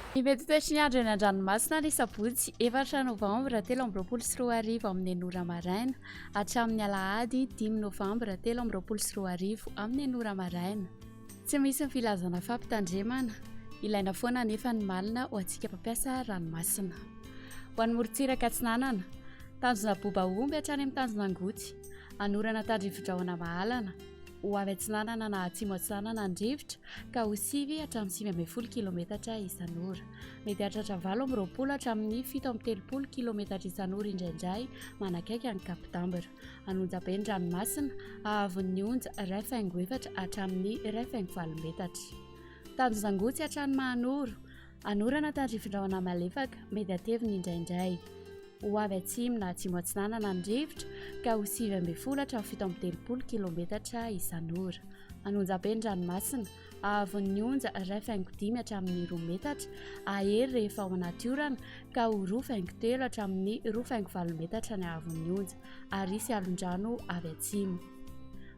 Ny mety toetry ny andro eny an-dranomasina ny sabotsy efatra novambra 2023 amin'ny enina ora maraina hatramin'ny alahady dimy novambra 2023 amin'ny enina ora maraina. Tsy misy ny filazana fampitandremana, ilaina foana anefa ny malina ho antsika mpampiasa ranomasina. Ho an'ny morontsiraka atsinanana, tanjona boba omby hatrany amin'ny tanjona angoty, anorana tandrifidrahona mahalana, Ho avy atsinanana na atsimo atsinanana ny rivotra ka ho sivy hatramin'ny 19 kilometatra isan'ora. Mety hahatratra 28 hatramin'ny 37 kilometatra isan'ora indraindray manakaiky an'i Cap d'Ambre. An'Onjabe ny ranomasina, haavon'ny onja 1,4 hatramin'ny 1,8 metatra. Tanjona-Angotsy hatrany Mahanoro, Anorana tandrifindrahona malefaka, mety hatevina indraindray. Ho avy atsimo na atsimo atsinanana ny rivotra ka ho 19 hatramin'ny 37 kilometatra isan'ora. An'Onjabe ny ranomasina, haavon'ny onja 1,5 hatramin'ny 2 metatra, hahery rehefa ao anaty orana ka ho 2,3 hatramin'ny 2,8 metatra ny haavon'ny onja, ary hisy alondrano avy atsimo.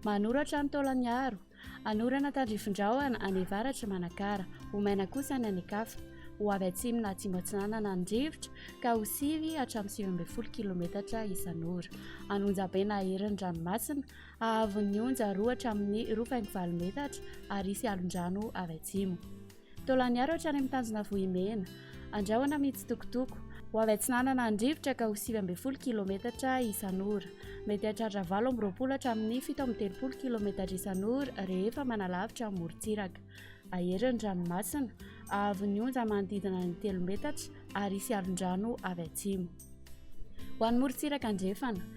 Manoratra ny Taolagnaro. Anorana tandrifin-drahona any avaratr'i Manakara, ho maina kosa ny any an-kafa. Ho avy atsimo na atsimo atsinanana ny rivotra ka ho sivy hatramin'ny 19 kilometatra isan'ora. An'Onjabe na herin'ny ranomasina, haavon'ny onja roa hatramin'ny 2,8 metatra ary hisy alon-drano avy atsimo. Taolagnaro hatrany amin'ny tanjona Vohimena. Andrahona mitsitokotoko. Ho avy atsinanana an-drivotra ka ho 19 kilometatra isan'ora. Mety hahatratra 28 hatramin'ny 37 kilometatra isan'ora rehefa manalavitra ny morontsiraka. Hahery ny ranomasina, haavon'ny onja manodidina ny telo metatra ary hisy alon-drano avy atsimo. Ho an'ny morontsiraka andrefana,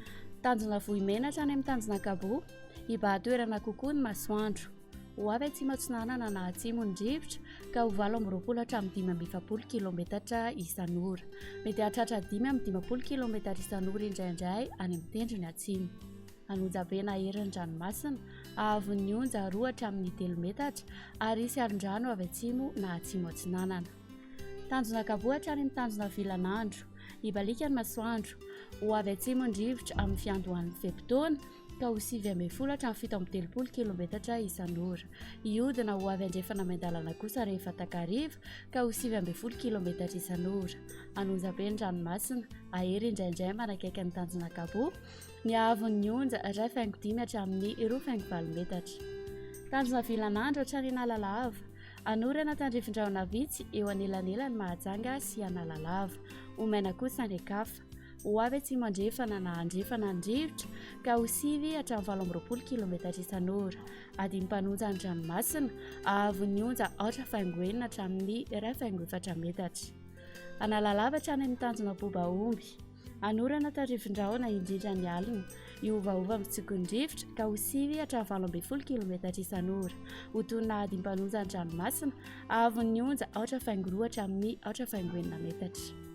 tanjona Vohimena hatrany amin'ny tanjona Ankaboa, hibahan-toerana kokoa ny masoandro. Ho avy atsimo atsinanana na atsimo ny rivotra ka ho 28 hatramin'ny 45 kilometatra isan'ora. Mety hahatratra 55 kilometatra isan'ora indraindray any amin'ny tendrony atsimo. An'Onjabe na herin'ny ranomasina, haavon'ny onja roa hatramin'ny telo metatra ary hisy alon-drano avy atsimo na atsimo atsinanana. Tanjona Ankaboa hatrany amin'ny tanjona Vilanandro. Hibaliaka ny masoandro. Ho avy atsimo ny rivotra amin'ny fiandohan'ny fe-potoana ka ho 19 hatramin'ny 37 kilometatra isan'ora. Hihodina ho avy andrefana miandalana kosa rehefa takariva ka ho 19 kilometatra isan'ora. An'Onjabe ny ranomasina, hahery indraindray manakaiky ny tanjona Ankaboa, ny haavon'ny onja 1,5 hatramin'ny 2,8 metatra. Tanjona Vilanandro hatrany Analalava. Anorana tandrifin-drahona vitsy eo anelanelan'i Mahajanga sy Analalava. Ho maina kosa any an-kafa. Ho avy atsimo andrefana na andrefana ny rivotra ka ho sivy hatramin'ny 28 kilometatra isan'ora. Adim-panonja ny ranomasina, haavon'ny onja aotra faingo enina hatramin'ny iray faingo efatra metatra. Analalava hatrany amin'ny tanjona boba omby. Anorana tandrifin-drahona indrindra ny alina. Hiovaova amin'ny tsiokin'ny rivotra ka ho sivy hatramin'ny 18 kilometatra isan'ora. Ho toy ny adim-panonja ny ranomasina, haavon'ny onja aotra faingo roa hatramin'ny aotra faingo enina metatra.